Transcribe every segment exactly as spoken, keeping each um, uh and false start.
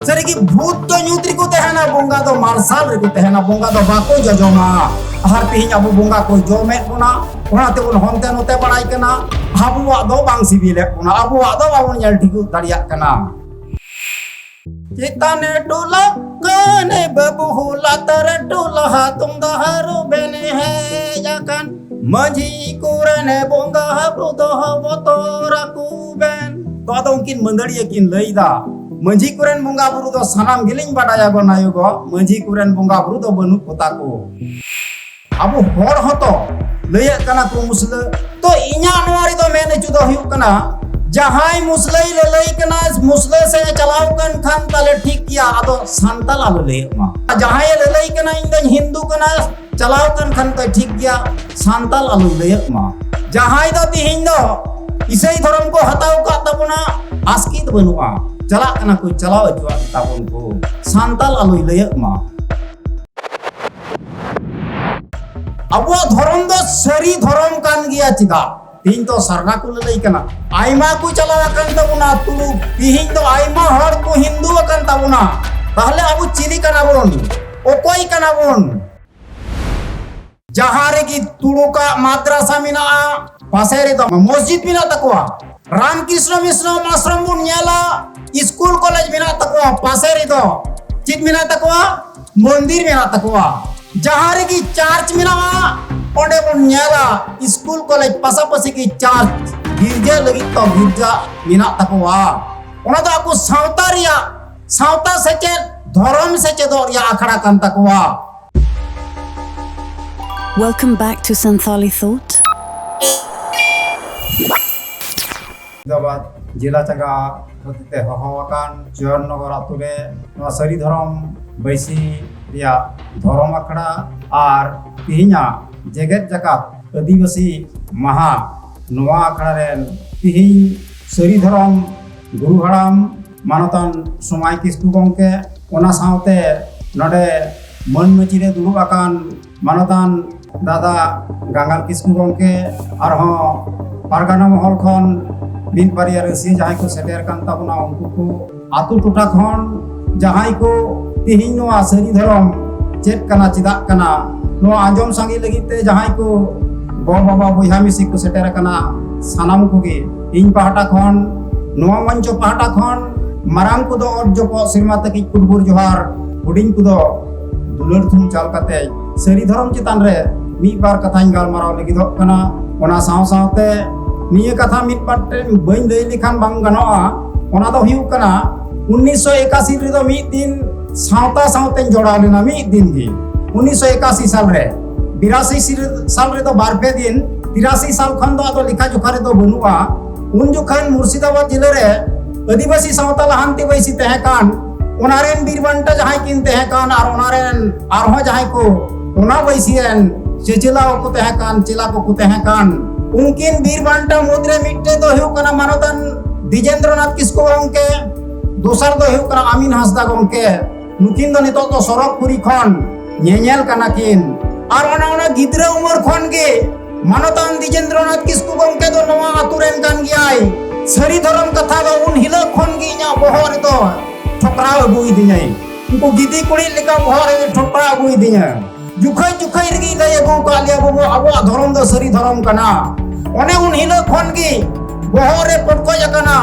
ᱥᱟᱹᱨᱤᱜᱮ ᱵᱷᱩᱛ ᱫᱚ ᱧᱩᱛ ᱨᱮᱠᱚ ᱛᱟᱦᱮᱱᱟ, ᱵᱚᱸᱜᱟ ᱫᱚ ᱢᱟᱨᱥᱟᱞ ᱨᱮᱠᱚ ᱛᱟᱦᱮᱱᱟ, ᱵᱚᱸᱜᱟ ᱫᱚ ᱵᱟᱠᱚ ᱡᱚᱡᱚᱢᱟ᱾ ᱟᱨ ᱛᱮᱦᱮᱧ ᱟᱵᱚ ᱵᱚᱸᱜᱟ ᱠᱚ ᱡᱚᱢᱮᱫ ᱵᱚᱱᱟ, ᱚᱱᱟ ᱛᱮᱵᱚᱱ ᱦᱚᱱᱛᱮ ᱱᱚᱛᱮ ᱵᱟᱲᱟᱭ ᱠᱟᱱᱟ᱾ ᱟᱵᱚᱣᱟᱜ ᱫᱚ ᱵᱟᱝ ᱥᱤᱵᱤᱞᱮᱫ ᱵᱚᱱᱟ, ᱟᱵᱚᱣᱟᱜ ᱫᱚ ᱵᱟᱵᱚᱱ ᱧᱮᱞ ᱴᱷᱤᱠ ᱫᱟᱲᱮᱭᱟᱜ ᱠᱟᱱᱟ᱾ ᱪᱮᱛᱟᱱᱮ ᱴᱚᱞᱟ ᱠᱟᱱᱮ ᱵᱟᱹᱵᱩ, ᱞᱟᱛᱟᱨ ᱴᱚᱞᱟ ᱦᱟᱛᱚᱢ ᱫᱟᱦᱟᱨᱩ ᱵᱮᱱ ᱦᱮᱡ ᱟᱠᱟᱱ᱾ ᱢᱟᱹᱡᱷᱤ ᱠᱚᱨᱮᱱ ᱵᱚᱸᱜᱟ ᱵᱩᱨᱩ ᱫᱚ ᱵᱚᱛᱚᱨ ᱟᱠᱚ ᱵᱮᱱ᱾ ᱛᱚ ᱟᱫᱚ ᱩᱱᱠᱤᱱ ᱢᱟᱹᱫᱟᱹᱲᱤᱭᱟᱹ ᱠᱤᱱ ᱞᱟᱹᱭ ᱫᱟ, ᱢᱟᱹᱡᱷᱤ ᱠᱚᱨᱮᱱ ᱵᱚᱸᱜᱟ ᱵᱩᱨᱩ ᱫᱚ ᱥᱟᱱᱟᱢ ᱜᱮᱞᱤᱧ ᱵᱟᱰᱟᱭᱟ ᱜᱚ ᱱᱟᱭᱚ ᱜᱚ, ᱢᱟᱹᱡᱷᱤ ᱠᱚᱨᱮᱱ ᱵᱚᱸᱜᱟ ᱵᱩᱨᱩ ᱫᱚ ᱵᱟᱹᱱᱩᱜ ᱠᱚᱛᱟ ᱠᱚ᱾ ᱟᱵᱚ ᱦᱚᱲ ᱦᱚᱸᱛᱚ ᱞᱟᱹᱭᱮᱫ ᱠᱟᱱᱟ ᱠᱚ ᱢᱩᱥᱞᱟᱹ᱾ ᱛᱚ ᱤᱧᱟᱹᱜ ᱱᱚᱣᱟ ᱨᱮᱫᱚ ᱢᱮᱱ ᱦᱚᱪᱚ ᱫᱚ ᱦᱩᱭᱩᱜ ᱠᱟᱱᱟ, ᱡᱟᱦᱟᱸᱭ ᱢᱩᱥᱞᱟᱹᱭ ᱞᱟᱹᱞᱟᱹᱭ ᱠᱟᱱᱟ, ᱢᱩᱥᱞᱟᱹ ᱥᱮᱫ ᱮ ᱪᱟᱞᱟᱣ ᱠᱟᱱ ᱠᱷᱟᱱ ᱛᱟᱦᱞᱮ ᱴᱷᱤᱠ ᱜᱮᱭᱟ, ᱟᱫᱚ ᱥᱟᱱᱛᱟᱞ ᱟᱞᱚ ᱞᱟᱹᱭᱚᱜ ᱢᱟ᱾ ᱡᱟᱦᱟᱸᱭ ᱮ ᱞᱟᱹᱞᱟᱹᱭ ᱠᱟᱱᱟ, "ᱤᱧ ᱫᱚᱧ ᱦᱤᱱᱫᱩ ᱠᱟᱱᱟ", ᱪᱟᱞᱟᱣ ᱠᱟᱱ ᱠᱷᱟᱱ ᱛᱚ ᱴᱷᱤᱠ ᱜᱮᱭᱟ, ᱥᱟᱱᱛᱟᱞ ᱟᱞᱚᱭ ᱞᱟᱹᱭᱚᱜ ᱢᱟ᱾ ᱡᱟᱦᱟᱸᱭ ᱫᱚ ᱛᱤᱦᱤᱧ ᱫᱚ ᱤᱥᱟᱹᱭ ᱫᱷᱚᱨᱚᱢ ᱠᱚ ᱦᱟᱛᱟᱣ ᱟᱠᱟᱫ ᱛᱟᱵᱚᱱᱟ, ᱟᱥᱠᱮᱛ ᱵᱟᱹᱱᱩᱜᱼᱟ, ᱪᱟᱞᱟᱜ ᱠᱟᱱᱟ ᱠᱚ, ᱪᱟᱞᱟᱣ ᱦᱚᱪᱚᱣᱟᱜ ᱛᱟᱵᱚᱱ ᱠᱚ, ᱥᱟᱱᱛᱟᱞ ᱟᱞᱚᱭ ᱞᱟᱹᱭᱚᱜ ᱢᱟ᱾ ᱟᱵᱚᱣᱟᱜ ᱫᱷᱚᱨᱚᱢ ᱫᱚ ᱥᱟᱹᱨᱤ ᱫᱷᱚᱨᱚᱢ ᱠᱟᱱ ᱜᱮᱭᱟ᱾ ᱪᱮᱫᱟᱜ ᱛᱤᱦᱤᱧ ᱫᱚ ᱥᱟᱨᱱᱟ ᱠᱚ ᱞᱟᱹᱞᱟᱹᱭ ᱠᱟᱱᱟ? ᱟᱭᱢᱟ ᱠᱚ ᱪᱟᱞᱟᱣ ᱟᱠᱟᱱ ᱛᱟᱵᱚᱱᱟ ᱛᱩᱲᱩᱠ, ᱛᱤᱦᱤᱧ ᱫᱚ ᱟᱭᱢᱟ ᱦᱚᱲ ᱠᱚ ᱦᱤᱱᱫᱩ ᱟᱠᱟᱱ ᱛᱟᱵᱚᱱᱟ᱾ ᱛᱟᱦᱞᱮ ᱟᱵᱚ ᱪᱤᱞᱤ ᱠᱟᱱᱟ ᱵᱚᱱ? ᱚᱠᱚᱭ ᱠᱟᱱᱟ ᱵᱚᱱ? ᱡᱟᱦᱟᱸ ᱨᱮᱜᱮ ᱛᱩᱲᱩᱠᱟᱜ ᱢᱟᱫᱽᱨᱟᱥᱟ ᱢᱮᱱᱟᱜᱼᱟ, ᱯᱟᱥᱮ ᱨᱮᱫᱚ ᱢᱚᱥᱡᱤᱫ ᱢᱮᱱᱟᱜ ᱛᱟᱠᱚᱣᱟ᱾ ᱨᱟᱢᱠᱨᱤᱥᱱᱚ ᱢᱤᱥᱱᱚ ᱟᱥᱨᱚᱢ ᱵᱚᱱ ᱧᱮᱞᱟ, ᱥᱠᱩᱞ ᱠᱚᱞᱮᱡᱽ ᱢᱮᱱᱟᱜ ᱛᱟᱠᱚᱣᱟ, ᱯᱟᱥᱮ ᱨᱮᱫᱚ ᱪᱮᱫ ᱢᱮᱱᱟᱜ ᱛᱟᱠᱚᱣᱟ? ᱢᱚᱱᱫᱤᱨ ᱢᱮᱱᱟᱜ ᱛᱟᱠᱚᱣᱟ᱾ ᱡᱟᱦᱟᱸ ᱨᱮᱜᱮ ᱪᱟᱨᱪ ᱢᱮᱱᱟᱜᱼᱟ, ᱚᱸᱰᱮ ᱵᱚᱱ ᱧᱮᱞᱟ ᱥᱠᱩᱞ ᱠᱚᱞᱮᱡᱽ ᱯᱟᱥᱟᱯᱟᱥᱤ ᱜᱮ ᱪᱟᱨᱪ, ᱜᱤᱨᱡᱟᱹ ᱞᱟᱹᱜᱤᱫ ᱫᱚ ᱜᱤᱨᱡᱟ ᱢᱮᱱᱟᱜ ᱛᱟᱠᱚᱣᱟ᱾ ᱚᱱᱟ ᱫᱚ ᱟᱠᱚ ᱥᱟᱶᱛᱟ ᱨᱮᱭᱟᱜ, ᱥᱟᱶᱛᱟ ᱥᱮᱪᱮᱫ, ᱫᱷᱚᱨᱚᱢ ᱥᱮᱪᱮᱫᱚᱜ ᱨᱮᱭᱟᱜ ᱟᱠᱷᱲᱟ ᱠᱟᱱ ᱛᱟᱠᱚᱣᱟ᱾ Welcome back to Santali Thought. ᱡᱤᱞᱟ ᱪᱟᱸᱜᱟ ᱦᱚᱛᱮᱛᱮ ᱦᱚᱦᱚ ᱟᱠᱟᱱ ᱪᱚᱭᱚᱱᱱᱚᱜᱚᱨ ᱟᱛᱳ ᱨᱮ ᱱᱚᱣᱟ ᱥᱟᱹᱨᱤ ᱫᱷᱚᱨᱚᱢ ᱵᱟᱹᱭᱥᱤ ᱨᱮᱭᱟᱜ ᱫᱷᱚᱨᱚᱢ ᱟᱠᱷᱲᱟ ᱟᱨ ᱛᱮᱦᱮᱧᱟᱜ ᱡᱮᱜᱮᱛ ᱡᱟᱠᱟᱛ ᱟᱹᱫᱤᱵᱟᱹᱥᱤ ᱢᱟᱦᱟ, ᱱᱚᱣᱟ ᱟᱠᱷᱲᱟ ᱨᱮᱱ ᱛᱮᱦᱮᱧ ᱥᱟᱹᱨᱤ ᱫᱷᱚᱨᱚᱢ ᱜᱩᱨᱩ ᱦᱟᱲᱟᱢ ᱢᱟᱱᱚᱛᱟᱱ ᱥᱚᱢᱟᱭ ᱠᱤᱥᱠᱩ ᱜᱚᱢᱠᱮ, ᱚᱱᱟ ᱥᱟᱶᱛᱮ ᱱᱚᱰᱮ ᱢᱟᱹᱱ ᱢᱟᱹᱪᱤ ᱨᱮ ᱫᱩᱲᱩᱵ ᱟᱠᱟᱱ ᱢᱟᱱᱚᱛᱟᱱ ᱫᱟᱫᱟ ᱜᱟᱸᱜᱟᱞ ᱠᱤᱥᱠᱩ ᱜᱚᱢᱠᱮ, ᱟᱨᱦᱚᱸ ᱯᱟᱨᱜᱟᱱᱟ ᱢᱚᱦᱚᱞ ᱠᱷᱚᱱ ᱢᱤᱫ ᱵᱟᱨᱭᱟ ᱨᱟᱹᱥᱤᱭᱟᱹ ᱡᱟᱦᱟᱸᱭ ᱠᱚ ᱥᱮᱴᱮᱨ ᱟᱠᱟᱱ ᱛᱟᱵᱚᱱᱟ, ᱩᱱᱠᱩ ᱠᱚ ᱟᱛᱳ ᱴᱚᱴᱷᱟ ᱠᱷᱚᱱ ᱡᱟᱦᱟᱸᱭ ᱠᱚ ᱛᱮᱦᱮᱧ ᱱᱚᱣᱟ ᱥᱟᱹᱨᱤ ᱫᱷᱚᱨᱚᱢ ᱪᱮᱫ ᱠᱟᱱᱟ, ᱪᱮᱫᱟᱜ ᱠᱟᱱᱟ, ᱱᱚᱣᱟ ᱟᱸᱡᱚᱢ ᱥᱟᱸᱜᱮ ᱞᱟᱹᱜᱤᱫ ᱛᱮ ᱡᱟᱦᱟᱸᱭ ᱠᱚ ᱜᱚ ᱵᱟᱵᱟ ᱵᱚᱭᱦᱟ ᱢᱤᱥᱤ ᱠᱚ ᱥᱮᱴᱮᱨ ᱟᱠᱟᱱᱟ, ᱥᱟᱱᱟᱢ ᱠᱚᱜᱮ ᱤᱧ ᱯᱟᱦᱴᱟ ᱠᱷᱚᱱ, ᱱᱚᱣᱟ ᱢᱚᱧᱪᱚ ᱯᱟᱦᱴᱟ ᱠᱷᱚᱱ ᱢᱟᱨᱟᱝ ᱠᱚᱫᱚ ᱚᱛ ᱡᱚᱯᱚᱜ ᱥᱮᱨᱢᱟ ᱛᱟᱹᱠᱤᱡ ᱠᱩᱴᱵᱩᱨ ᱡᱚᱦᱟᱨ, ᱦᱩᱰᱤᱧ ᱠᱚᱫᱚ ᱫᱩᱞᱟᱹᱲ ᱛᱷᱩᱢ ᱪᱟᱞ ᱠᱟᱛᱮ ᱥᱟᱹᱨᱤ ᱫᱷᱚᱨᱚᱢ ᱪᱮᱛᱟᱱ ᱨᱮ ᱢᱤᱫ ᱵᱟᱨ ᱠᱟᱛᱷᱟᱧ ᱜᱟᱞᱢᱟᱨᱟᱣ ᱞᱟᱹᱜᱤᱫᱚᱜ ᱠᱟᱱᱟ᱾ ᱚᱱᱟ ᱥᱟᱶ ᱥᱟᱶᱛᱮ ᱱᱤᱭᱟᱹ ᱠᱟᱛᱷᱟ ᱢᱤᱫ ᱵᱟᱨ ᱴᱮᱱ ᱵᱟᱹᱧ ᱞᱟᱹᱭ ᱞᱮᱠᱷᱟᱱ ᱵᱟᱝ ᱜᱟᱱᱚᱜᱼᱟ᱾ ᱚᱱᱟ ᱫᱚ ᱦᱩᱭᱩᱜ ᱠᱟᱱᱟ, ᱩᱱᱤᱥᱥᱚ ᱮᱠᱟᱥᱤ ᱨᱮᱫᱚ ᱢᱤᱫ ᱫᱤᱱ ᱥᱟᱶᱛᱟ ᱥᱟᱶᱛᱮᱧ ᱡᱚᱲᱟᱣ ᱞᱮᱱᱟ, ᱢᱤᱫ ᱫᱤᱱ ᱜᱮ᱾ ᱩᱱᱤᱥᱥᱚ ᱮᱠᱟᱥᱤ ᱥᱟᱞ ᱨᱮ, ᱵᱤᱨᱟᱥᱤ ᱥᱤᱨ-, ᱥᱟᱞ ᱨᱮᱫᱚ ᱵᱟᱨ ᱯᱮ ᱫᱤᱱ, ᱛᱤᱨᱟᱥᱤ ᱥᱟᱞ ᱠᱷᱚᱱ ᱫᱚ ᱟᱫᱚ ᱞᱮᱠᱷᱟ ᱡᱚᱠᱷᱟ ᱨᱮᱫᱚ ᱵᱟᱹᱱᱩᱜᱼᱟ᱾ ᱩᱱ ᱡᱚᱠᱷᱚᱱ ᱢᱩᱨᱥᱤᱫᱟᱵᱟᱫ ᱡᱮᱞᱟ ᱨᱮ ᱟᱹᱫᱤᱵᱟᱹᱥᱤ ᱥᱟᱶᱛᱟ ᱞᱟᱦᱟᱱᱛᱤ ᱵᱟᱹᱭᱥᱤ ᱛᱟᱦᱮᱸ ᱠᱟᱱ, ᱚᱱᱟ ᱨᱮᱱ ᱵᱤᱨ ᱵᱟᱱᱴᱟ ᱡᱟᱦᱟᱸᱭ ᱠᱤᱱ ᱛᱟᱦᱮᱸ ᱠᱟᱱ ᱟᱨ ᱚᱱᱟ ᱨᱮᱱ ᱟᱨᱦᱚᱸ ᱡᱟᱦᱟᱸᱭ ᱠᱚ ᱚᱱᱟ ᱵᱟᱹᱭᱥᱤ ᱨᱮᱱ ᱪᱮᱪᱮᱞᱟᱣ ᱠᱚ ᱛᱟᱦᱮᱸ ᱠᱟᱱ, ᱪᱮᱞᱟ ᱠᱚᱠᱚ ᱛᱟᱦᱮᱸ ᱠᱟᱱ, ᱩᱱᱠᱤᱱ ᱵᱤᱨ ᱵᱟᱱᱴᱟ ᱢᱩᱫᱽᱨᱮ ᱢᱤᱫᱴᱮᱡ ᱫᱚ ᱦᱩᱭᱩᱜ ᱠᱟᱱᱟ ᱢᱟᱱᱚᱛᱟᱱ ᱫᱤᱡᱮᱱᱫᱨᱚᱱᱟᱛᱷ ᱠᱤᱥᱠᱩ ᱜᱚᱢᱠᱮ, ᱫᱚᱥᱟᱨ ᱫᱚ ᱦᱩᱭᱩᱜ ᱠᱟᱱᱟ ᱟᱢᱤᱱ ᱦᱟᱸᱥᱫᱟ ᱜᱚᱢᱠᱮ᱾ ᱱᱩᱠᱤᱱ ᱫᱚ ᱱᱤᱛᱚᱜ ᱫᱚ ᱥᱚᱨᱚᱜᱽᱯᱩᱨᱤ ᱠᱷᱚᱱ ᱧᱮᱧᱮᱞ ᱠᱟᱱᱟ ᱠᱤᱱ᱾ ᱟᱨ ᱚᱱᱟ, ᱚᱱᱟ ᱜᱤᱫᱽᱨᱟᱹ ᱩᱢᱮᱨ ᱠᱷᱚᱱ ᱜᱮ ᱢᱟᱱᱚᱛᱟᱱ ᱫᱤᱡᱮᱱᱫᱨᱚᱱᱟᱛᱷ ᱠᱤᱥᱠᱩ ᱜᱚᱢᱠᱮ ᱫᱚ ᱱᱚᱣᱟ ᱟᱛᱳ ᱨᱮᱱ ᱠᱟᱱ ᱜᱮᱭᱟᱭ᱾ ᱥᱟᱹᱨᱤ ᱫᱷᱚᱨᱚᱢ ᱠᱟᱛᱷᱟ ᱫᱚ ᱩᱱ ᱦᱤᱞᱳᱜ ᱠᱷᱚᱱ ᱜᱮ ᱤᱧᱟᱹᱜ ᱵᱚᱦᱚᱜ ᱨᱮᱫᱚ ᱴᱷᱚᱠᱨᱟᱣ ᱟᱹᱜᱩᱭᱮᱫᱤᱧᱟᱭ᱾ ᱩᱱᱠᱩ ᱜᱤᱫᱤ ᱠᱩᱲᱤ ᱞᱮᱠᱟ ᱵᱚᱦᱚᱜ ᱨᱮ ᱴᱷᱚᱠᱨᱟᱣ ᱟᱹᱜᱩᱭᱮᱫᱤᱧᱟ᱾ ᱡᱩᱠᱷᱟᱹᱭ ᱡᱩᱠᱷᱟᱹᱭ ᱨᱮᱜᱮ ᱞᱟᱹᱭ ᱟᱹᱜᱩ ᱟᱠᱟᱫ ᱞᱮᱭᱟ, "ᱵᱟᱹᱵᱩ, ᱟᱵᱚᱣᱟᱜ ᱫᱷᱚᱨᱚᱢ ᱫᱚ ᱥᱟᱹᱨᱤ ᱫᱷᱚᱨᱚᱢ ᱠᱟᱱᱟ᱾" ᱚᱱᱮ ᱩᱱ ᱦᱤᱞᱳᱜ ᱠᱷᱚᱱ ᱜᱮ ᱵᱚᱦᱚᱜ ᱨᱮ ᱯᱚᱴᱠᱚᱡ ᱟᱠᱟᱱᱟ᱾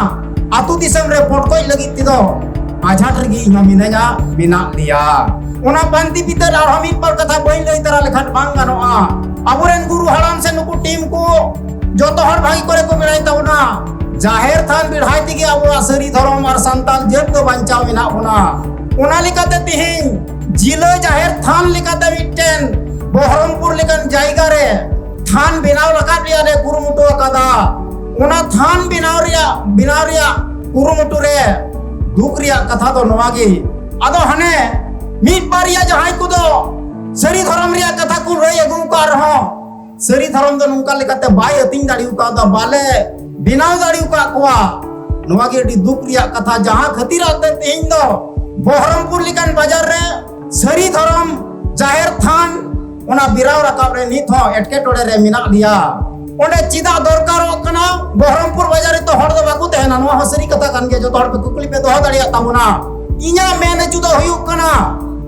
ᱟᱹᱛᱩ ᱫᱤᱥᱚᱢ ᱨᱮ ᱯᱚᱴᱠᱚᱡ ᱞᱟᱹᱜᱤᱫ ᱛᱮᱫᱚ ᱟᱡᱷᱟᱴ ᱨᱮᱜᱮ ᱤᱧ ᱦᱚᱸ ᱢᱤᱱᱟᱹᱧᱟ, ᱢᱮᱱᱟᱜ ᱞᱮᱭᱟ᱾ ᱚᱱᱟ ᱯᱟᱱᱛᱤ ᱵᱤᱫᱟᱹᱞ ᱟᱨᱦᱚᱸ ᱢᱤᱫ ᱵᱟᱨ ᱠᱟᱛᱷᱟ ᱵᱟᱹᱧ ᱞᱟᱹᱭ ᱛᱟᱨᱟ ᱞᱮᱠᱷᱟᱱ ᱵᱟᱝ ᱜᱟᱱᱚᱜᱼᱟ᱾ ᱟᱵᱚᱨᱮᱱ ᱜᱩᱨᱩ ᱦᱟᱲᱟᱢ ᱥᱮ ᱱᱩᱠᱩ ᱴᱤᱢ ᱠᱚ ᱡᱚᱛᱚ ᱦᱚᱲ ᱵᱷᱟᱹᱜᱤ ᱠᱚᱨᱮ ᱠᱚ ᱵᱮᱲᱟᱭ ᱛᱟᱵᱚᱱᱟ᱾ ᱡᱟᱦᱮᱨ ᱛᱷᱟᱱ ᱵᱮᱲᱦᱟᱭ ᱛᱮᱜᱮ ᱟᱵᱚᱣᱟᱜ ᱥᱟᱹᱨᱤ ᱫᱷᱚᱨᱚᱢ ᱟᱨ ᱥᱟᱱᱛᱟᱲ ᱡᱟᱹᱛ ᱫᱚ ᱵᱟᱧᱪᱟᱣ ᱢᱮᱱᱟᱜ ᱵᱚᱱᱟ᱾ ᱚᱱᱟ ᱞᱮᱠᱟᱛᱮ ᱛᱮᱦᱮᱧ ᱡᱤᱞᱟᱹ ᱡᱟᱦᱮᱨ ᱛᱷᱟᱱ ᱞᱮᱠᱟᱛᱮ ᱢᱤᱫᱴᱮᱱ ᱵᱚᱦᱚᱨᱚᱢᱯᱩᱨ ᱞᱮᱠᱟᱱ ᱡᱟᱭᱜᱟ ᱨᱮ ᱛᱷᱟᱱ ᱵᱮᱱᱟᱣ ᱨᱟᱠᱟᱵ ᱨᱮᱭᱟᱜ ᱞᱮ ᱠᱩᱨᱩᱢᱩᱴᱩ ᱟᱠᱟᱫᱟ᱾ ᱚᱱᱟ ᱛᱷᱟᱱ ᱵᱮᱱᱟᱣ ᱨᱮᱭᱟᱜ, ᱵᱮᱱᱟᱣ ᱨᱮᱭᱟᱜ ᱠᱩᱨᱩᱢᱩᱴᱩ ᱨᱮ ᱫᱩᱠ ᱨᱮᱭᱟᱜ ᱠᱟᱛᱷᱟ ᱫᱚ ᱱᱚᱣᱟ ᱜᱮ᱾ ᱟᱫᱚ ᱦᱟᱱᱮ ᱢᱤᱫ ᱵᱟᱨᱭᱟ ᱡᱟᱦᱟᱸᱭ ᱠᱚᱫᱚ ᱥᱟᱹᱨᱤ ᱫᱷᱚᱨᱚᱢ ᱨᱮᱭᱟᱜ ᱠᱟᱛᱷᱟ ᱠᱚ ᱞᱟᱹᱭ ᱟᱹᱜᱩ ᱟᱠᱟᱫ ᱨᱮᱦᱚᱸ, ᱥᱟᱹᱨᱤ ᱫᱷᱚᱨᱚᱢ ᱫᱚ ᱱᱚᱝᱠᱟ ᱞᱮᱠᱟᱛᱮ ᱵᱟᱭ ᱟᱹᱛᱤᱧ ᱫᱟᱲᱮ ᱟᱠᱟᱣᱫᱟ, ᱵᱟᱞᱮ ᱵᱮᱱᱟᱣ ᱫᱟᱲᱮ ᱟᱠᱟᱫ ᱠᱚᱣᱟ᱾ ᱱᱚᱣᱟ ᱜᱮ ᱟᱹᱰᱤ ᱫᱩᱠ ᱨᱮᱭᱟᱜ ᱠᱟᱛᱷᱟ, ᱡᱟᱦᱟᱸ ᱠᱷᱟᱹᱛᱤᱨᱟᱜ ᱛᱮ ᱛᱮᱦᱮᱧ ᱫᱚ ᱵᱚᱦᱚᱨᱚᱢᱯᱩᱨ ᱞᱮᱠᱟᱱ ᱵᱟᱡᱟᱨ ᱨᱮ ᱥᱟᱹᱨᱤ ᱫᱷᱚᱨᱚᱢ ᱡᱟᱦᱮᱨ ᱛᱷᱟᱱ ᱚᱱᱟ ᱵᱮᱱᱟᱣ ᱨᱟᱠᱟᱵ ᱨᱮ ᱱᱤᱛ ᱦᱚᱸ ᱮᱴᱠᱮᱴᱚᱬᱮ ᱨᱮ ᱢᱮᱱᱟᱜ ᱞᱮᱭᱟ᱾ ᱚᱸᱰᱮ ᱪᱮᱫᱟᱜ ᱫᱚᱨᱠᱟᱨᱚᱜ ᱠᱟᱱᱟ? ᱵᱚᱦᱚᱨᱚᱢᱯᱩᱨ ᱵᱟᱡᱟᱨ ᱨᱮ ᱛᱚ ᱦᱚᱲ ᱫᱚ ᱵᱟᱠᱚ ᱛᱟᱦᱮᱱᱟ᱾ ᱱᱚᱣᱟ ᱦᱚᱸ ᱥᱟᱹᱨᱤ ᱠᱟᱛᱷᱟ ᱠᱟᱱ ᱜᱮᱭᱟ, ᱡᱚᱛᱚ ᱦᱚᱲ ᱯᱮ ᱠᱩᱠᱞᱤ ᱯᱮ ᱫᱚᱦᱚ ᱫᱟᱲᱮᱭᱟᱜ ᱛᱟᱵᱚᱱᱟ᱾ ᱤᱧᱟᱹᱜ ᱢᱮᱱ ᱦᱚᱪᱚ ᱫᱚ ᱦᱩᱭᱩᱜ ᱠᱟᱱᱟ,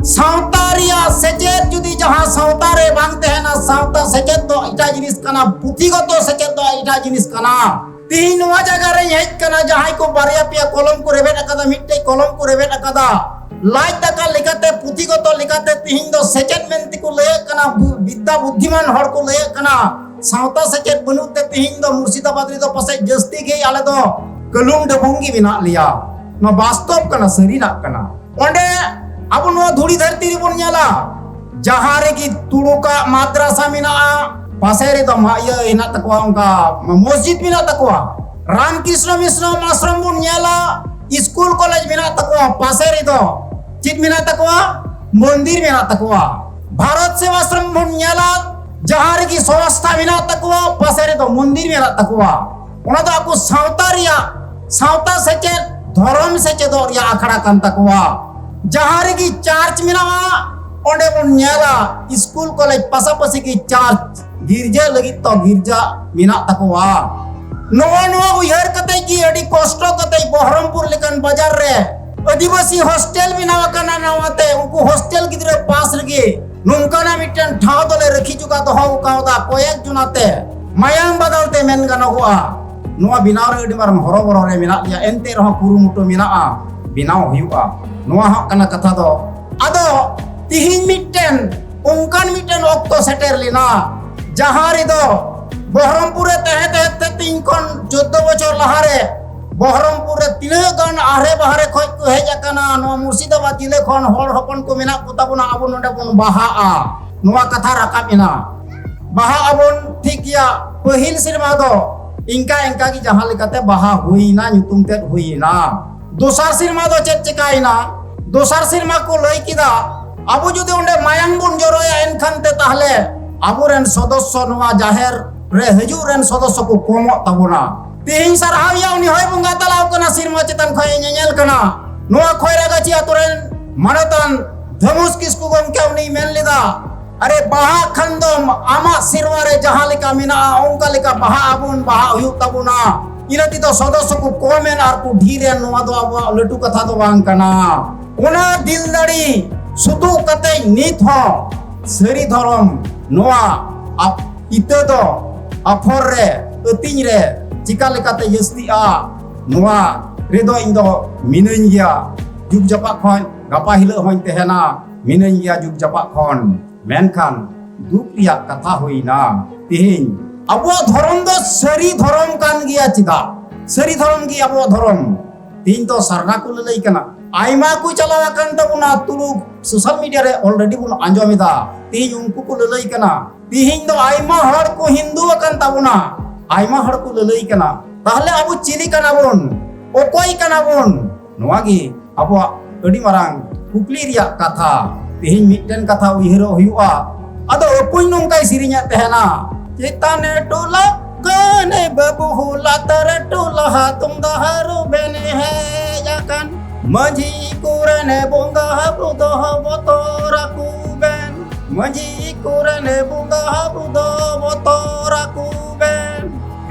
ᱥᱟᱶᱛᱟ ᱨᱮᱭᱟᱜ ᱥᱮᱪᱮᱫ ᱡᱩᱫᱤ ᱡᱟᱦᱟᱸ ᱥᱟᱶᱛᱟ ᱨᱮ ᱵᱟᱝ ᱛᱟᱦᱮᱱᱟ, ᱥᱟᱶᱛᱟ ᱥᱮᱪᱮᱫ ᱫᱚ ᱮᱴᱟᱜ ᱡᱤᱱᱤᱥ ᱠᱟᱱᱟ, ᱯᱩᱛᱷᱤᱜᱚᱛᱚ ᱥᱮᱪᱮᱫ ᱫᱚ ᱮᱴᱟᱜ ᱡᱤᱱᱤᱥ ᱠᱟᱱᱟ᱾ ᱛᱤᱦᱤᱧ ᱱᱚᱣᱟ ᱡᱟᱭᱜᱟ ᱨᱮᱧ ᱦᱮᱡ ᱠᱟᱱᱟ, ᱡᱟᱦᱟᱸᱭ ᱠᱚ ᱵᱟᱨᱭᱟ ᱯᱮᱭᱟ ᱠᱚᱞᱚᱢ ᱠᱚ ᱨᱮᱵᱮᱫ ᱟᱠᱟᱫᱟ, ᱢᱤᱫᱴᱮᱡ ᱠᱚᱞᱚᱢ ᱠᱚ ᱨᱮᱵᱮᱫ ᱟᱠᱟᱫᱟ, ᱞᱟᱡ ᱫᱟᱠᱟ ᱞᱮᱠᱟᱛᱮ ᱯᱩᱛᱷᱤᱜᱚᱛᱚ ᱞᱮᱠᱟᱛᱮ ᱛᱤᱦᱤᱧ ᱫᱚ ᱥᱮᱪᱮᱫ ᱢᱮᱱᱛᱮ ᱠᱚ ᱞᱟᱹᱭᱮᱫ ᱠᱟᱱᱟ, ᱵᱩ-, ᱵᱤᱫᱽᱫᱟ ᱵᱩᱫᱽᱫᱷᱤᱢᱟᱱ ᱦᱚᱲ ᱠᱚ ᱞᱟᱹᱭᱮᱫ ᱠᱟᱱᱟ᱾ ᱥᱟᱶᱛᱟ ᱥᱮᱪᱮᱫ ᱵᱟᱹᱱᱩᱜ ᱛᱮ ᱛᱤᱦᱤᱧ ᱫᱚ ᱢᱩᱨᱥᱤᱫᱟᱵᱟᱫᱽ ᱨᱮᱫᱚ ᱯᱟᱥᱮᱡ ᱡᱟᱹᱥᱛᱤ ᱜᱮ ᱟᱞᱮ ᱫᱚ ᱠᱟᱹᱞᱩᱢ ᱰᱟᱹᱵᱩᱝ ᱜᱮ ᱢᱮᱱᱟᱜ ᱞᱮᱭᱟ᱾ ᱱᱚᱣᱟ ᱵᱟᱥᱛᱚᱵ ᱠᱟᱱᱟ, ᱥᱟᱹᱨᱤᱱᱟᱜ ᱠᱟᱱᱟ᱾ ᱚᱸᱰᱮ ᱟᱵᱚ ᱱᱚᱣᱟ ᱫᱷᱩᱲᱤ ᱫᱷᱟᱹᱨᱛᱤ ᱨᱮᱵᱚᱱ ᱧᱮᱞᱟ, ᱡᱟᱦᱟᱸ ᱨᱮᱜᱮ ᱛᱩᱲᱩᱠᱟᱜ ᱢᱟᱫᱽᱨᱟᱥᱟ ᱢᱮᱱᱟᱜᱼᱟ, ᱯᱟᱥᱮ ᱨᱮᱫᱚ ᱢᱟ-, ᱤᱭᱟᱹ ᱦᱮᱱᱟᱜ ᱛᱟᱠᱚᱣᱟ, ᱚᱱᱠᱟ ᱢᱚᱥᱡᱤᱫ ᱢᱮᱱᱟᱜ ᱛᱟᱠᱚᱣᱟ᱾ ᱨᱟᱢᱠᱨᱤᱥᱱᱚ ᱢᱤᱥᱱᱚ ᱟᱥᱨᱚᱢ ᱵᱚᱱ ᱧᱮᱞᱟ, ᱥᱠᱩᱞ ᱠᱚᱞᱮᱡᱽ ᱢᱮᱱᱟᱜ ᱛᱟᱠᱚᱣᱟ, ᱯᱟᱥᱮ ᱨᱮᱫᱚ ᱪᱮᱫ ᱢᱮᱱᱟᱜ ᱛᱟᱠᱚᱣᱟ? ᱢᱚᱱᱫᱤᱨ ᱢᱮᱱᱟᱜ ᱛᱟᱠᱚᱣᱟ᱾ ᱵᱷᱟᱨᱚᱛ ᱥᱮᱵᱟᱥᱨᱚᱢ ᱵᱚᱱ ᱧᱮᱞᱟ, ᱡᱟᱦᱟᱸ ᱨᱮᱜᱮ ᱥᱚᱝᱥᱛᱷᱟ ᱢᱮᱱᱟᱜ ᱛᱟᱠᱚᱣᱟ, ᱯᱟᱥᱮ ᱨᱮᱫᱚ ᱢᱚᱱᱫᱤᱨ ᱢᱮᱱᱟᱜ ᱛᱟᱠᱚᱣᱟ᱾ ᱚᱱᱟ ᱫᱚ ᱟᱠᱚ ᱥᱟᱶᱛᱟ ᱨᱮᱭᱟᱜ, ᱥᱟᱶᱛᱟ ᱥᱮᱪᱮᱫ, ᱫᱷᱚᱨᱚᱢ ᱥᱮᱪᱮᱫᱚᱜ ᱨᱮᱭᱟᱜ ᱟᱠᱷᱲᱟ ᱠᱟᱱ ᱛᱟᱠᱚᱣᱟ᱾ ᱡᱟᱦᱟᱸ ᱨᱮᱜᱮ ᱪᱟᱨᱪ ᱢᱮᱱᱟᱜᱼᱟ, ᱚᱸᱰᱮ ᱵᱚᱱ ᱧᱮᱞᱟ ᱥᱠᱩᱞ ᱠᱚᱞᱮᱡᱽ ᱯᱟᱥᱟᱯᱟᱥᱤ ᱜᱮ ᱪᱟᱨᱪ, ᱜᱤᱨᱡᱟᱹ ᱞᱟᱹᱜᱤᱫ ᱛᱚ ᱜᱤᱨᱡᱟᱹ ᱢᱮᱱᱟᱜ ᱛᱟᱠᱚᱣᱟ᱾ ᱱᱚᱜᱼᱚ ᱱᱚᱣᱟ ᱩᱭᱦᱟᱹᱨ ᱠᱟᱛᱮ ᱜᱮ ᱟᱹᱰᱤ ᱠᱚᱥᱴᱚ ᱠᱟᱛᱮ ᱵᱚᱦᱨᱚᱢᱯᱩᱨ ᱞᱮᱠᱟᱱ ᱵᱟᱡᱟᱨ ᱨᱮ ᱟᱹᱫᱤᱵᱟᱹᱥᱤ ᱦᱳᱥᱴᱮᱞ ᱵᱮᱱᱟᱣ ᱟᱠᱟᱱᱟ᱾ ᱱᱚᱣᱟᱛᱮ ᱩᱱᱠᱩ ᱦᱳᱥᱴᱮᱞ ᱜᱤᱫᱽᱨᱟᱹ ᱯᱟᱥ ᱨᱮᱜᱮ ᱱᱚᱝᱠᱟᱱᱟᱜ ᱢᱤᱫᱴᱮᱱ ᱴᱷᱟᱶ ᱫᱚᱞᱮ ᱨᱟᱹᱠᱷᱤ ᱡᱚᱜᱟ ᱫᱚᱦᱚ ᱟᱠᱟᱣᱫᱟ᱾ ᱠᱚᱭᱮᱠ ᱡᱚᱱᱟᱛᱮ ᱢᱟᱭᱟᱢ ᱵᱟᱫᱟᱞ ᱛᱮ ᱢᱮᱱ ᱜᱟᱱᱚᱜᱚᱜᱼᱟ᱾ ᱱᱚᱣᱟ ᱵᱮᱱᱟᱣ ᱨᱮ ᱟᱹᱰᱤ ᱢᱟᱨᱟᱝ ᱦᱚᱨᱚᱵᱚᱨᱚ ᱨᱮ ᱢᱮᱱᱟᱜ ᱞᱮᱭᱟ, ᱮᱱᱛᱮ ᱨᱮᱦᱚᱸ ᱠᱩᱨᱩᱢᱩᱴᱩ ᱢᱮᱱᱟᱜᱼᱟ, ᱵᱮᱱᱟᱣ ᱦᱩᱭᱩᱜᱼᱟ᱾ ᱱᱚᱣᱟ ᱦᱚᱸ ᱠᱟᱱᱟ ᱠᱟᱛᱷᱟ ᱫᱚ᱾ ᱟᱫᱚ ᱛᱤᱦᱤᱧ ᱢᱤᱫᱴᱮᱱ ᱚᱱᱠᱟᱱ ᱢᱤᱫᱴᱮᱱ ᱚᱠᱛᱚ ᱥᱮᱴᱮᱨ ᱞᱮᱱᱟ, ᱡᱟᱦᱟᱸ ᱨᱮᱫᱚ ᱵᱚᱦᱨᱚᱢᱯᱩᱨ ᱨᱮ ᱛᱟᱦᱮᱸ ᱛᱟᱦᱮᱸ ᱛᱮ ᱛᱤᱧ ᱠᱷᱚᱱ ᱪᱳᱫᱫᱳ ᱵᱚᱪᱷᱚᱨ ᱞᱟᱦᱟᱨᱮ ᱵᱚᱦᱨᱚᱢᱯᱩᱨ ᱨᱮ ᱛᱤᱱᱟᱹᱜ ᱜᱟᱱ ᱟᱦᱨᱮ ᱵᱟᱦᱨᱮ ᱠᱷᱚᱡ ᱠᱚ ᱦᱮᱡ ᱟᱠᱟᱱᱟ, ᱱᱚᱣᱟ ᱢᱩᱨᱥᱤᱫᱟᱵᱟᱫᱽ ᱡᱤᱞᱟᱹ ᱠᱷᱚᱱ ᱦᱚᱲ ᱦᱚᱯᱚᱱ ᱠᱚ ᱢᱮᱱᱟᱜ ᱠᱚ ᱛᱟᱵᱚᱱᱟ, ᱟᱵᱚ ᱱᱚᱰᱮ ᱵᱚᱱ ᱵᱟᱦᱟᱜᱼᱟ, ᱱᱚᱣᱟ ᱠᱟᱛᱷᱟ ᱨᱟᱠᱟᱵ ᱮᱱᱟ᱾ ᱵᱟᱦᱟᱜ ᱟᱵᱚᱱ, ᱴᱷᱤᱠ ᱜᱮᱭᱟ, ᱯᱟᱹᱦᱤᱞ ᱥᱮᱨᱢᱟ ᱫᱚ ᱤᱱᱠᱟ ᱤᱱᱠᱟ ᱜᱮ ᱡᱟᱦᱟᱸ ᱞᱮᱠᱟᱛᱮ ᱵᱟᱦᱟ ᱦᱩᱭᱱᱟ, ᱧᱩᱛᱩᱢ ᱛᱮᱫ ᱦᱩᱭᱱᱟ᱾ ᱫᱚᱥᱟᱨ ᱥᱮᱨᱢᱟ ᱫᱚ ᱪᱮᱫ ᱪᱮᱠᱟᱭᱮᱱᱟ? ᱫᱚᱥᱟᱨ ᱥᱮᱨᱢᱟ ᱠᱚ ᱞᱟᱹᱭ ᱠᱮᱫᱟ, ᱟᱵᱚ ᱡᱩᱫᱤ ᱚᱸᱰᱮ ᱢᱟᱭᱟᱝ ᱵᱚᱱ ᱡᱚᱨᱚᱭᱟ, ᱮᱱᱠᱷᱟᱱ ᱛᱮ ᱛᱟᱦᱞᱮ ᱟᱵᱚᱨᱮᱱ ᱥᱚᱫᱚᱥᱥᱚ, ᱱᱚᱣᱟ ᱡᱟᱦᱮᱨ ᱨᱮ ᱦᱤᱡᱩᱜ ᱨᱮᱱ ᱥᱚᱫᱚᱥᱥᱚ ᱠᱚ ᱠᱚᱢᱚᱜ ᱛᱟᱵᱚᱱᱟ᱾ ᱛᱮᱦᱮᱧ ᱥᱟᱨᱦᱟᱣ ᱮᱭᱟ, ᱩᱱᱤ ᱦᱚᱭ ᱵᱚᱸᱜᱟ ᱛᱟᱞᱟᱣ ᱠᱟᱱᱟ, ᱥᱮᱨᱢᱟ ᱪᱮᱛᱟᱱ ᱠᱷᱚᱱ ᱮ ᱧᱮᱧᱮᱞ ᱠᱟᱱᱟ᱾ ᱱᱚᱣᱟ ᱠᱷᱚᱭᱨᱟᱜᱟᱪᱷᱤ ᱟᱛᱳ ᱨᱮᱱ ᱢᱟᱱᱚᱛᱟᱱ ᱫᱷᱟᱹᱢᱩᱥ ᱠᱤᱥᱠᱩ ᱜᱚᱢᱠᱮ ᱩᱱᱤᱭ ᱢᱮᱱ ᱞᱮᱫᱟ, ᱟᱨᱮ, ᱵᱟᱦᱟᱜ ᱠᱷᱟᱱ ᱫᱚᱢ ᱟᱢᱟᱜ ᱥᱮᱨᱣᱟ ᱨᱮ ᱡᱟᱦᱟᱸ ᱞᱮᱠᱟ ᱢᱮᱱᱟᱜᱼᱟ, ᱚᱱᱠᱟ ᱞᱮᱠᱟ ᱵᱟᱦᱟᱜ ᱟᱵᱚᱱ, ᱵᱟᱦᱟᱜ ᱦᱩᱭᱩᱜ ᱛᱟᱵᱚᱱᱟ᱾ ᱤᱱᱟᱹ ᱛᱮᱫᱚ ᱥᱚᱫᱚᱥᱥᱚ ᱠᱚ ᱠᱚᱢ ᱮᱱ ᱟᱨ ᱠᱚ ᱰᱷᱮᱨ ᱮᱱ, ᱱᱚᱣᱟ ᱫᱚ ᱟᱵᱚᱣᱟᱜ ᱞᱟᱹᱴᱩ ᱠᱟᱛᱷᱟ ᱫᱚ ᱵᱟᱝ ᱠᱟᱱᱟ᱾ ᱚᱱᱟ ᱫᱤᱞ ᱫᱟᱲᱮ ᱥᱩᱛᱩᱜ ᱠᱟᱛᱮ ᱱᱤᱛ ᱦᱚᱸ ᱥᱟᱹᱨᱤ ᱫᱷᱚᱨᱚᱢ ᱱᱚᱣᱟ ᱟᱯ-, ᱤᱛᱟᱹ ᱫᱚ ᱟᱯᱷᱚᱨ ᱨᱮ, ᱟᱹᱛᱤᱧ ᱨᱮ ᱪᱤᱠᱟ ᱞᱮᱠᱟᱛᱮ ᱡᱟᱹᱥᱛᱤᱜᱼᱟ, ᱱᱚᱣᱟ ᱨᱮᱫᱚ ᱤᱧ ᱫᱚ ᱢᱤᱱᱟᱹᱧ ᱜᱮᱭᱟ᱾ ᱡᱩᱜᱽ ᱡᱟᱯᱟᱜ ᱠᱷᱚᱱ ᱜᱟᱯᱟ ᱦᱤᱞᱳᱜ ᱦᱚᱸᱧ ᱛᱟᱦᱮᱱᱟ, ᱢᱤᱱᱟᱹᱧ ᱜᱮᱭᱟ ᱡᱩᱜᱽ ᱡᱟᱯᱟᱜ ᱠᱷᱚᱱ᱾ ᱢᱮᱱᱠᱷᱟᱱ ᱫᱩᱠ ᱨᱮᱭᱟᱜ ᱠᱟᱛᱷᱟ ᱦᱩᱭᱱᱟ, ᱛᱮᱦᱮᱧ ᱟᱵᱚᱣᱟᱜ ᱫᱷᱚᱨᱚᱢ ᱫᱚ ᱥᱟᱹᱨᱤ ᱫᱷᱚᱨᱚᱢ ᱠᱟᱱ ᱜᱮᱭᱟ᱾ ᱪᱮᱫᱟᱜ? ᱥᱟᱹᱨᱤ ᱫᱷᱚᱨᱚᱢ ᱜᱮ ᱟᱵᱚᱣᱟᱜ ᱫᱷᱚᱨᱚᱢ᱾ ᱛᱮᱦᱮᱧ ᱫᱚ ᱥᱟᱨᱱᱟ ᱠᱚ ᱞᱟᱹᱞᱟᱹᱭ ᱠᱟᱱᱟ, ᱟᱭᱢᱟ ᱠᱚ ᱪᱟᱞᱟᱣ ᱟᱠᱟᱱ ᱛᱟᱵᱚᱱᱟ, ᱛᱩᱲᱩᱠ ᱥᱳᱥᱟᱞ ᱢᱤᱰᱤᱭᱟ ᱨᱮ ᱚᱞᱨᱮᱰᱤ ᱵᱚᱱ ᱟᱸᱡᱚᱢ ᱮᱫᱟ᱾ ᱛᱮᱦᱮᱧ ᱩᱱᱠᱩ ᱠᱚ ᱞᱟᱹᱞᱟᱹᱭ ᱠᱟᱱᱟ, ᱛᱮᱦᱮᱧ ᱫᱚ ᱟᱭᱢᱟ ᱦᱚᱲ ᱠᱚ ᱦᱤᱱᱫᱩ ᱟᱠᱟᱱ ᱛᱟᱵᱚᱱᱟ, ᱟᱭᱢᱟ ᱦᱚᱲ ᱠᱚ ᱞᱟᱹᱞᱟᱹᱭ ᱠᱟᱱᱟ᱾ ᱛᱟᱦᱞᱮ ᱟᱵᱚ ᱪᱤᱞᱤ ᱠᱟᱱᱟ ᱵᱚᱱ? ᱚᱠᱚᱭ ᱠᱟᱱᱟ ᱵᱚᱱ? ᱱᱚᱣᱟ ᱜᱮ ᱟᱵᱚᱣᱟᱜ ᱟᱹᱰᱤ ᱢᱟᱨᱟᱝ ᱠᱩᱠᱞᱤ ᱨᱮᱭᱟᱜ ᱠᱟᱛᱷᱟ᱾ ᱛᱮᱦᱮᱧ ᱢᱤᱫᱴᱮᱱ ᱠᱟᱛᱷᱟ ᱩᱭᱦᱟᱹᱨᱚᱜ ᱦᱩᱭᱩᱜᱼᱟ᱾ ᱟᱫᱚ ᱟᱹᱯᱩᱧ ᱱᱚᱝᱠᱟᱭ ᱥᱮᱨᱮᱧᱮᱫ ᱛᱟᱦᱮᱱᱟ, ᱪᱮᱛᱟᱱᱮ ᱴᱚᱞᱟ ᱠᱟᱱᱮ ᱵᱟᱹᱵᱩ, ᱞᱟᱛᱟᱨ ᱴᱚᱞᱟ ᱦᱟᱛᱚᱢ ᱫᱟᱦᱟᱨᱩ ᱵᱮᱱ ᱦᱮᱡ ᱟᱠᱟᱱ᱾ ᱢᱟᱹᱡᱷᱤ ᱠᱚᱨᱮᱱ ᱵᱚᱸᱜᱟ ᱵᱩᱨᱩ ᱫᱚ ᱵᱚᱛᱚᱨ ᱟᱠᱚ ᱵᱮᱱ᱾ ᱢᱟᱹᱡᱷᱤ ᱠᱚᱨᱮᱱ ᱵᱚᱸᱜᱟ ᱵᱩᱨᱩ ᱫᱚ ᱵᱚᱛᱚᱨ ᱟᱠᱚ ᱵᱮᱱ᱾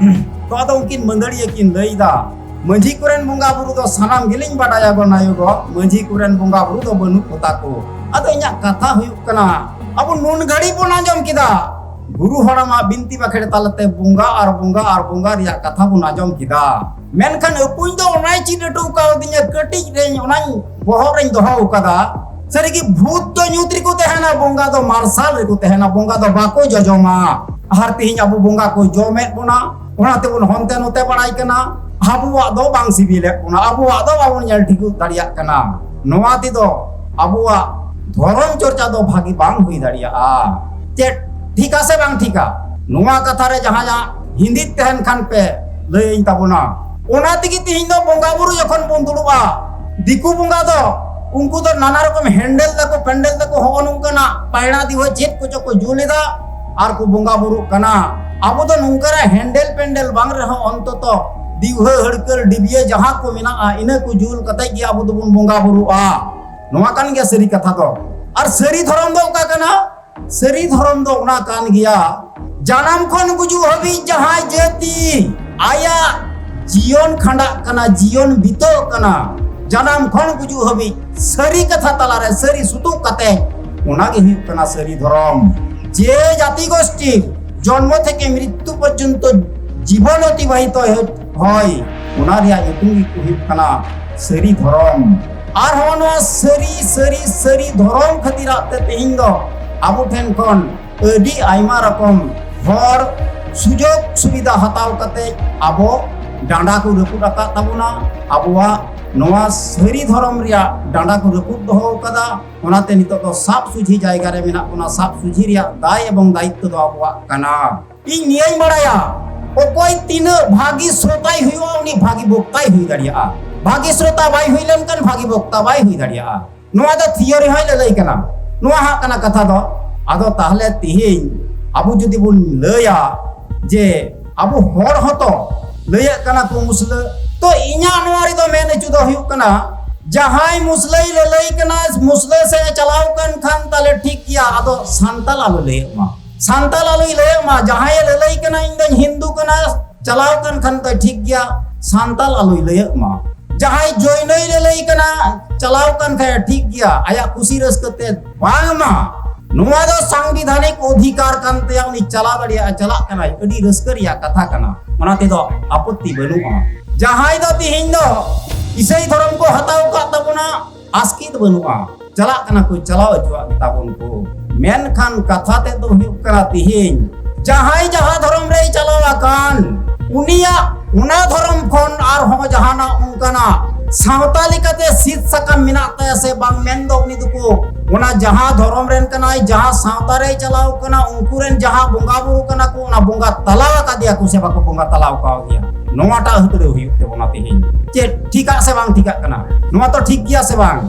ᱛᱚ ᱟᱫᱚ ᱩᱱᱠᱤᱱ ᱢᱟᱹᱫᱟᱹᱲᱤᱭᱟᱹ ᱠᱤᱱ ᱞᱟᱹᱭ ᱮᱫᱟ, ᱢᱟᱹᱡᱷᱤ ᱠᱚᱨᱮᱱ ᱵᱚᱸᱜᱟ ᱵᱩᱨᱩ ᱫᱚ ᱥᱟᱱᱟᱢ ᱜᱮᱞᱤᱧ ᱵᱟᱰᱟᱭᱟ ᱜᱚ ᱱᱟᱭᱚ ᱜᱚ, ᱢᱟᱹᱡᱷᱤ ᱠᱚᱨᱮᱱ ᱵᱚᱸᱜᱟ ᱵᱩᱨᱩ ᱫᱚ ᱵᱟᱹᱱᱩᱜ ᱠᱚᱛᱟ ᱠᱚ᱾ ᱟᱫᱚ ᱤᱧᱟᱹᱜ ᱠᱟᱛᱷᱟ ᱦᱩᱭᱩᱜ ᱠᱟᱱᱟ, ᱟᱵᱚ ᱱᱩᱱ ᱜᱷᱟᱹᱲᱤ ᱵᱚᱱ ᱟᱸᱡᱚᱢ ᱠᱮᱫᱟ, ᱜᱩᱨᱩ ᱦᱟᱲᱟᱢᱟᱜ ᱵᱤᱱᱛᱤ ᱵᱟᱠᱷᱮᱲ ᱛᱟᱞᱟᱛᱮ ᱵᱚᱸᱜᱟ ᱟᱨ ᱵᱚᱸᱜᱟ ᱟᱨ ᱵᱚᱸᱜᱟ ᱨᱮᱭᱟᱜ ᱠᱟᱛᱷᱟ ᱵᱚᱱ ᱟᱸᱡᱚᱢ ᱠᱮᱫᱟ᱾ ᱢᱮᱱᱠᱷᱟᱱ ᱟᱹᱯᱩᱧ ᱫᱚ ᱚᱱᱟᱭ ᱪᱮᱫ ᱦᱚᱴᱚ ᱠᱟᱣᱫᱤᱧᱟ, ᱠᱟᱹᱴᱤᱡ ᱨᱮᱧ ᱚᱱᱟᱧ ᱵᱚᱦᱚᱜ ᱨᱮᱧ ᱫᱚᱦᱚ ᱟᱠᱟᱫᱟ᱾ ᱥᱟᱹᱨᱤᱜᱮ ᱵᱷᱩᱛ ᱫᱚ ᱧᱩᱛ ᱨᱮᱠᱚ ᱛᱟᱦᱮᱱᱟ, ᱵᱚᱸᱜᱟ ᱫᱚ ᱢᱟᱨᱥᱟᱞ ᱨᱮᱠᱚ ᱛᱟᱦᱮᱱᱟ, ᱵᱚᱸᱜᱟ ᱫᱚ ᱵᱟᱠᱚ ᱡᱚᱡᱚᱢᱟ᱾ ᱟᱨ ᱛᱮᱦᱮᱧ ᱟᱵᱚ ᱵᱚᱸᱜᱟ ᱠᱚ ᱡᱚᱢᱮᱫ ᱵᱚᱱᱟ, ᱚᱱᱟ ᱛᱮᱵᱚᱱ ᱦᱚᱱᱛᱮ ᱱᱚᱛᱮ ᱵᱟᱲᱟᱭ ᱠᱟᱱᱟ᱾ ᱟᱵᱚᱣᱟᱜ ᱫᱚ ᱵᱟᱝ ᱥᱤᱵᱤᱞᱮᱫ ᱵᱚᱱᱟ, ᱟᱵᱚᱣᱟᱜ ᱫᱚ ᱵᱟᱵᱚᱱ ᱧᱮᱞ ᱴᱷᱤᱠ ᱫᱟᱲᱮᱭᱟᱜ ᱠᱟᱱᱟ᱾ ᱱᱚᱣᱟ ᱛᱮᱫᱚ ᱟᱵᱚᱣᱟᱜ ᱫᱷᱚᱨᱚᱢ ᱪᱚᱨᱪᱟ ᱫᱚ ᱵᱷᱟᱹᱜᱤ ᱵᱟᱝ ᱦᱩᱭ ᱫᱟᱲᱮᱭᱟᱜᱼᱟ᱾ ᱪᱮᱫ ᱴᱷᱤᱠᱟ ᱥᱮ ᱵᱟᱝ ᱴᱷᱤᱠᱟ? ᱱᱚᱣᱟ ᱠᱟᱛᱷᱟ ᱨᱮ ᱡᱟᱦᱟᱸᱭᱟᱜ ᱦᱤᱸᱫᱤᱡ ᱛᱟᱦᱮᱱ ᱠᱷᱟᱱ ᱯᱮ ᱞᱟᱹᱭᱟᱹᱧ ᱛᱟᱵᱚᱱᱟ᱾ ᱚᱱᱟ ᱛᱮᱜᱮ ᱛᱤᱦᱤᱧ ᱫᱚ ᱵᱚᱸᱜᱟ ᱵᱩᱨᱩ ᱡᱚᱠᱷᱚᱱ ᱵᱚᱱ ᱫᱩᱲᱩᱵᱼᱟ, ᱫᱤᱠᱩ ᱵᱚᱸᱜᱟ ᱫᱚ ᱩᱱᱠᱩ ᱫᱚ ᱱᱟᱱᱟ ᱨᱚᱠᱚᱢ ᱦᱮᱱᱰᱮᱞ ᱫᱟᱠᱚ, ᱯᱮᱱᱰᱮᱞ ᱫᱟᱠᱚ, ᱦᱚᱸᱜᱼᱚ ᱱᱚᱝᱠᱟᱱᱟᱜ ᱯᱟᱭᱲᱟ ᱫᱤᱣᱦᱟᱹ ᱪᱮᱫ ᱠᱚᱪᱚ ᱠᱚ ᱡᱩᱞ ᱮᱫᱟ ᱟᱨ ᱠᱚ ᱵᱚᱸᱜᱟ ᱵᱩᱨᱩᱜ ᱠᱟᱱᱟ᱾ ᱟᱵᱚ ᱫᱚ ᱱᱚᱝᱠᱟᱱᱟᱜ ᱦᱮᱱᱰᱮᱞ ᱯᱮᱱᱰᱮᱞ ᱵᱟᱝ ᱨᱮᱦᱚᱸ ᱚᱱᱛᱚᱛᱚ ᱫᱤᱣᱦᱟᱹ, ᱦᱟᱹᱲᱠᱟᱹᱞ, ᱰᱤᱵᱤᱭᱟᱹ ᱡᱟᱦᱟᱸ ᱠᱚ ᱢᱮᱱᱟᱜᱼᱟ, ᱤᱱᱟᱹ ᱠᱚ ᱡᱩᱞ ᱠᱟᱛᱮ ᱜᱮ ᱟᱵᱚ ᱫᱚᱵᱚᱱ ᱵᱚᱸᱜᱟ ᱵᱩᱨᱩᱜᱼᱟ᱾ ᱱᱚᱣᱟ ᱠᱟᱱ ᱜᱮᱭᱟ ᱥᱟᱹᱨᱤ ᱠᱟᱛᱷᱟ ᱫᱚ᱾ ᱟᱨ ᱥᱟᱹᱨᱤ ᱫᱷᱚᱨᱚᱢ ᱫᱚ ᱚᱠᱟ ᱠᱟᱱᱟ? ᱥᱟᱹᱨᱤ ᱫᱷᱚᱨᱚᱢ ᱫᱚ ᱚᱱᱟ ᱠᱟᱱ ᱜᱮᱭᱟ, ᱡᱟᱱᱟᱢ ᱠᱷᱚᱱ ᱜᱩᱡᱩᱜ ᱦᱟᱹᱵᱤᱡ ᱡᱟᱦᱟᱸᱭ ᱡᱟᱹᱛᱤ ᱟᱭᱟᱜ ᱡᱤᱭᱚᱱ ᱠᱷᱟᱸᱰᱟᱜ ᱠᱟᱱᱟ, ᱡᱤᱭᱚᱱ ᱵᱤᱛᱟᱹᱜ ᱠᱟᱱᱟ, ᱡᱟᱱᱟᱢ ᱠᱷᱚᱱ ᱜᱩᱡᱩᱜ ᱦᱟᱹᱵᱤᱡ ᱥᱟᱹᱨᱤ ᱠᱟᱛᱷᱟ ᱛᱟᱞᱟᱨᱮ ᱥᱟᱹᱨᱤ ᱥᱩᱛᱩᱜ ᱠᱟᱛᱮ, ᱚᱱᱟ ᱜᱮ ᱦᱩᱭᱩᱜ ᱠᱟᱱᱟ ᱥᱟᱹᱨᱤ ᱫᱷᱚᱨᱚᱢ᱾ ᱡᱮ ᱡᱟᱹᱛᱤ ᱜᱳᱥᱴᱤ ᱡᱚᱱᱢᱚ ᱛᱷᱮᱠᱮ ᱢᱨᱤᱛᱛᱩ ᱯᱚᱨᱡᱚᱱᱛᱚ ᱡᱤᱵᱚᱱ ᱚᱛᱤᱵᱟᱦᱤᱛ ᱦᱚᱭ, ᱚᱱᱟ ᱨᱮᱭᱟᱜ ᱧᱩᱛᱩᱢ ᱜᱮ ᱦᱩᱭᱩᱜ ᱠᱟᱱᱟ ᱥᱟᱹᱨᱤ ᱫᱷᱚᱨᱚᱢ᱾ ᱟᱨ ᱦᱚᱸ ᱱᱚᱣᱟ ᱥᱟᱹᱨᱤ, ᱥᱟᱹᱨᱤ, ᱥᱟᱹᱨᱤ ᱫᱷᱚᱨᱚᱢ ᱠᱷᱟᱹᱛᱤᱨᱟᱜ ᱛᱮ ᱛᱮᱦᱮᱧ ᱫᱚ ᱟᱵᱚ ᱴᱷᱮᱱ ᱠᱷᱚᱱ ᱟᱹᱰᱤ ᱟᱭᱢᱟ ᱨᱚᱠᱚᱢ ᱦᱚᱲ ᱥᱩᱡᱳᱜᱽ ᱥᱩᱵᱤᱫᱷᱟ ᱦᱟᱛᱟᱣ ᱠᱟᱛᱮ ᱟᱵᱚ ᱰᱟᱸᱰᱟ ᱠᱚ ᱨᱟᱹᱯᱩᱫ ᱟᱠᱟᱫ ᱛᱟᱵᱚᱱᱟ, ᱟᱵᱚᱣᱟᱜ ᱱᱚᱣᱟ ᱥᱟᱹᱨᱤ ᱫᱷᱚᱨᱚᱢ ᱨᱮᱭᱟᱜ ᱰᱟᱸᱰᱟ ᱠᱚ ᱨᱟᱹᱯᱩᱫ ᱫᱚᱦᱚ ᱟᱠᱟᱫᱟ᱾ ᱚᱱᱟᱛᱮ ᱱᱤᱛᱚᱜ ᱫᱚ ᱥᱟᱵ ᱥᱩᱡᱷᱤ ᱡᱟᱭᱜᱟ ᱨᱮ ᱢᱮᱱᱟᱜ ᱵᱚᱱᱟ, ᱥᱟᱵ ᱥᱩᱡᱷᱤ ᱨᱮᱭᱟᱜ ᱫᱟᱭ ᱮᱵᱚᱝ ᱫᱟᱭᱤᱛᱛᱚ ᱫᱚ ᱟᱵᱚᱣᱟᱜ ᱠᱟᱱᱟ᱾ ᱤᱧ ᱱᱤᱭᱟᱹᱧ ᱵᱟᱲᱟᱭᱟ, ᱚᱠᱚᱭ ᱛᱤᱱᱟᱹᱜ ᱵᱷᱟᱹᱜᱤ ᱥᱨᱳᱛᱟᱭ ᱦᱩᱭᱩᱜᱼᱟ, ᱩᱱᱤ ᱵᱷᱟᱹᱜᱤ ᱵᱚᱠᱛᱟᱭ ᱦᱩᱭ ᱫᱟᱲᱮᱭᱟᱜᱼᱟ᱾ ᱵᱷᱟᱹᱜᱤ ᱥᱨᱳᱛᱟ ᱵᱟᱭ ᱦᱩᱭ ᱞᱮᱱᱠᱷᱟᱱ ᱵᱷᱟᱹᱜᱤ ᱵᱚᱠᱛᱟ ᱵᱟᱭ ᱦᱩᱭ ᱫᱟᱲᱮᱭᱟᱜᱼᱟ᱾ ᱱᱚᱣᱟ ᱫᱚ ᱛᱷᱤᱭᱳᱨᱤ ᱦᱚᱸᱭ ᱞᱟᱹᱞᱟᱹᱭ ᱠᱟᱱᱟ᱾ ᱱᱚᱣᱟ ᱦᱟᱸᱜ ᱠᱟᱱᱟ ᱠᱟᱛᱷᱟ ᱫᱚ᱾ ᱟᱫᱚ ᱛᱟᱦᱞᱮ ᱛᱤᱦᱤᱧ ᱟᱵᱚ ᱡᱩᱫᱤ ᱵᱚᱱ ᱞᱟᱹᱭᱟ ᱡᱮ ᱟᱵᱚ ᱦᱚᱲ ᱦᱚᱸᱛᱚ ᱞᱟᱹᱭᱟᱜ ᱠᱟᱱᱟ ᱠᱚ ᱢᱩᱥᱞᱟᱹ, ᱛᱚ ᱤᱧᱟᱹᱜ ᱱᱚᱣᱟ ᱨᱮᱫᱚ ᱢᱮᱱ ᱦᱚᱪᱚ ᱫᱚ ᱦᱩᱭᱩᱜ ᱠᱟᱱᱟ, ᱡᱟᱦᱟᱸᱭ ᱢᱩᱥᱞᱟᱹᱭ ᱞᱟᱹᱞᱟᱹᱭ ᱠᱟᱱᱟ, ᱢᱩᱥᱞᱟᱹ ᱥᱮᱫ ᱮ ᱪᱟᱞᱟᱣ ᱠᱟᱱ ᱠᱷᱟᱱ ᱛᱟᱦᱞᱮ ᱴᱷᱤᱠ ᱜᱮᱭᱟ, ᱟᱫᱚ ᱥᱟᱱᱛᱟᱞ ᱟᱞᱚ ᱞᱟᱹᱭᱟᱜ ᱢᱟ, ᱥᱟᱱᱛᱟᱞ ᱟᱞᱚᱭ ᱞᱟᱹᱭᱟᱜ ᱢᱟ᱾ ᱡᱟᱦᱟᱸᱭᱮ ᱞᱟᱹᱞᱟᱹᱭ ᱠᱟᱱᱟ ᱤᱧ ᱫᱚᱧ ᱦᱤᱱᱫᱩ ᱠᱟᱱᱟ, ᱪᱟᱞᱟᱣ ᱠᱟᱱ ᱠᱷᱟᱱ ᱫᱚᱭ ᱴᱷᱤᱠ ᱜᱮᱭᱟ, ᱥᱟᱱᱛᱟᱞ ᱟᱞᱚᱭ ᱞᱟᱹᱭᱟᱜ ᱢᱟ᱾ ᱡᱟᱦᱟᱸᱭ ᱡᱚᱭᱱᱚᱭ ᱞᱟᱹᱞᱟᱹᱭ ᱠᱟᱱᱟ, ᱪᱟᱞᱟᱣ ᱠᱟᱱ ᱠᱷᱟᱱ ᱴᱷᱤᱠ ᱜᱮᱭᱟ, ᱟᱭᱟᱜ ᱠᱩᱥᱤ ᱨᱟᱹᱥᱠᱟᱹ ᱛᱮ ᱵᱟᱝ ᱢᱟ᱾ ᱱᱚᱣᱟ ᱫᱚ ᱥᱟᱝᱵᱤᱫᱷᱟᱱᱤᱠ ᱚᱫᱷᱤᱠᱟᱨ ᱠᱟᱱ ᱛᱟᱭᱟ, ᱩᱱᱤ ᱪᱟᱞᱟᱣ ᱫᱟᱲᱮᱭᱟᱜᱼᱟ, ᱪᱟᱞᱟᱜ ᱠᱟᱱᱟᱭ, ᱟᱹᱰᱤ ᱨᱟᱹᱥᱠᱟᱹ ᱨᱮᱭᱟᱜ ᱠᱟᱛᱷᱟ ᱠᱟᱱᱟ, ᱚᱱᱟ ᱛᱮᱫᱚ ᱟᱯᱚᱛᱛᱤ ᱵᱟᱹᱱᱩᱜᱼᱟ᱾ ᱡᱟᱦᱟᱸᱭ ᱫᱚ ᱛᱤᱦᱤᱧ ᱫᱚ ᱤᱥᱟᱹᱭ ᱫᱷᱚᱨᱚᱢ ᱠᱚ ᱦᱟᱛᱟᱣ ᱟᱠᱟᱫ ᱛᱟᱵᱚᱱᱟ, ᱟᱥᱠᱮᱛ ᱵᱟᱹᱱᱩᱜᱼᱟ, ᱪᱟᱞᱟᱜ ᱠᱟᱱᱟ ᱠᱚ, ᱪᱟᱞᱟᱣ ᱦᱚᱪᱚᱣᱟᱜ ᱜᱮᱛᱟ ᱵᱚᱱ ᱠᱚ᱾ ᱢᱮᱱᱠᱷᱟᱱ ᱠᱟᱛᱷᱟ ᱛᱮᱫ ᱫᱚ ᱦᱩᱭᱩᱜ ᱠᱟᱱᱟ, ᱛᱤᱦᱤᱧ ᱡᱟᱦᱟᱸᱭ ᱡᱟᱦᱟᱸ ᱫᱷᱚᱨᱚᱢ ᱨᱮᱭ ᱪᱟᱞᱟᱣ ᱟᱠᱟᱱ, ᱩᱱᱤᱭᱟᱜ ᱚᱱᱟ ᱫᱷᱚᱨᱚᱢ ᱠᱷᱚᱱ ᱟᱨᱦᱚᱸ ᱡᱟᱦᱟᱱᱟᱜ ᱚᱱᱠᱟᱱᱟᱜ ᱥᱟᱶᱛᱟ ᱞᱮᱠᱟᱛᱮ ᱥᱤᱫ ᱥᱟᱠᱟᱢ ᱢᱮᱱᱟᱜ ᱛᱟᱭᱟ ᱥᱮ ᱵᱟᱝ, ᱢᱮᱱᱫᱚ ᱩᱱᱤ ᱫᱚᱠᱚ ᱚᱱᱟ ᱡᱟᱦᱟᱸ ᱫᱷᱚᱨᱚᱢ ᱨᱮᱱ ᱠᱟᱱᱟᱭ, ᱡᱟᱦᱟᱸ ᱥᱟᱶᱛᱟ ᱨᱮᱭ ᱪᱟᱞᱟᱣ ᱠᱟᱱᱟ, ᱩᱱᱠᱩ ᱨᱮᱱ ᱡᱟᱦᱟᱸ ᱵᱚᱸᱜᱟ ᱵᱩᱨᱩ ᱠᱟᱱᱟ ᱠᱚ, ᱚᱱᱟ ᱵᱚᱸᱜᱟ ᱛᱟᱞᱟᱣ ᱟᱠᱟᱫᱮᱭᱟ ᱠᱚ ᱥᱮ ᱵᱟᱠᱚ ᱵᱚᱸᱜᱟ ᱛᱟᱞᱟᱣ ᱟᱠᱟᱣᱫᱮᱭᱟ, ᱱᱚᱣᱟᱴᱟᱜ ᱦᱟᱹᱛᱲᱟᱹᱣ ᱦᱩᱭᱩᱜ ᱛᱟᱵᱚᱱᱟ ᱛᱮᱦᱮᱧ᱾ ᱪᱮᱫ ᱴᱷᱤᱠᱟᱜ ᱥᱮ ᱵᱟᱝ ᱴᱷᱤᱠᱟᱜ ᱠᱟᱱᱟ? ᱱᱚᱣᱟ ᱛᱚ ᱴᱷᱤᱠ ᱜᱮᱭᱟ ᱥᱮ ᱵᱟᱝ?